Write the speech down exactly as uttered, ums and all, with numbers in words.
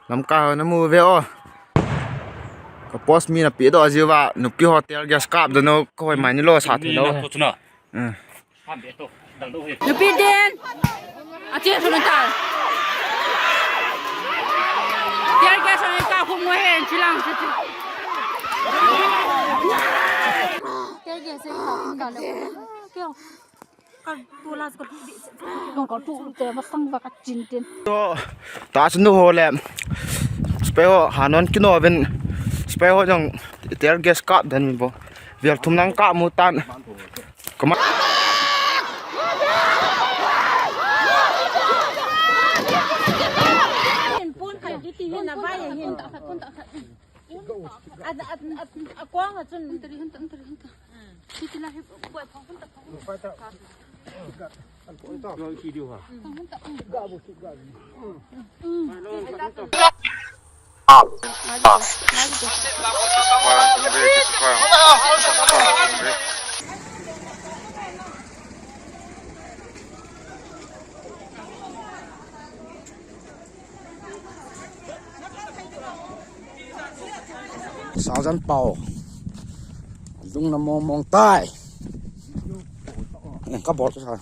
Lamka ho namu ve o. Ka post mi napeh doh jiuva, nupi ho tear gas kap doh nau, ka hoi mai nilou sa thei lou. Nupi den. Ache, sona ta. Tear gas sona ta, khum mo hen, chilang, chi, chi. Tear gas se ka, ka le. Kyo. Ka tu la, ka tu di, ka tu te, masang ba ka chin tin. To, ta sunu ho le. Spy ho, hanon kino ven. Spy ho jong tear gas kap den bo. Vel thum nang kap mu tan. Kama. Hin pun khat kiti hin na vai hin. A, a, a, a kuang a chun. Tari hin ta, tari hin ta. Kiti la hi, koi phang hun ta, phang hun ta. Sajan pau. Lungna mong mong tai. Eh, ka bol chu sa.